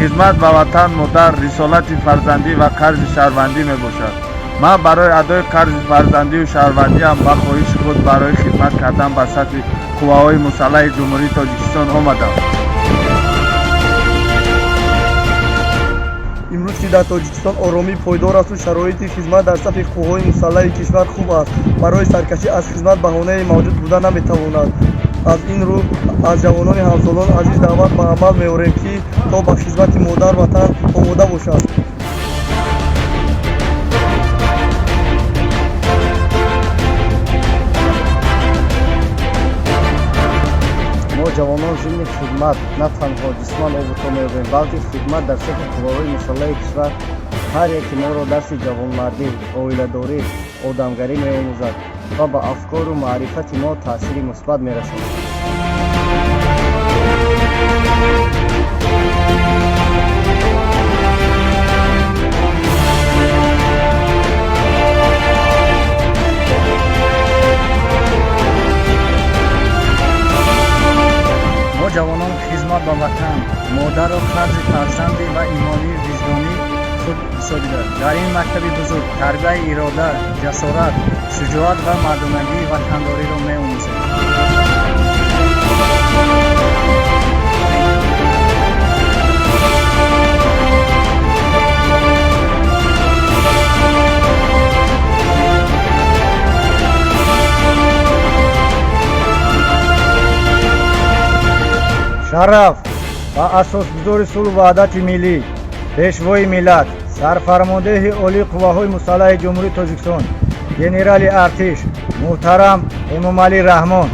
Хизмат ба ватан модар рисолати фарзандӣ ва қарзи шаҳрвандӣ мебошад. Ман барои адои қарзи фарзандию шаҳрвандиам ба хоҳиши худ барои хизмат кардан ба сафи қувваҳои мусаллаҳи Ҷумҳурии Тоҷикистон омадам. Имрӯз, ки дар Тоҷикистон оромӣ пойдор асту шароити хизмат дар сафи қувваҳои мусаллаҳи кишвар хуб аст, барои саркашӣ аз хизмат баҳонае мавҷуд буда наметавонад. Аз ин рӯ аз ҷавонони ҳамсолон азиз даъват ба амал меорем, ки то ба хизмати модар ватан омода бошанд. Мо ҷавонон зимни хидмат на танҳо ҷисман обутоб меёбем, балки хидмат дар сафи қувваҳои мусаллаҳи кишвар ҳар яке моро дарси ҷавонмардӣ, оиладорӣ, одамгарӣ меомӯзад ва ба афкору маърифати мо таъсири мусбат мерасонад. Мо ҷавонон хизмат ба ватан модарро қарзи фарзандӣ ва имонию виҷдонии худ ҳисобида, дар ин мактаби бузург тарбияи ирода, ҷасорат, шуҷоат ва мардонагии ватандориро меомӯзем. Шараф ба асосгузори сулҳу ваҳдати миллӣ, пешвои миллат, сарфармондеҳи олии қувваҳои мусаллаҳи Ҷумҳурии Тоҷикистон, генерали артиш муҳтарам Эмомалӣ Раҳмон.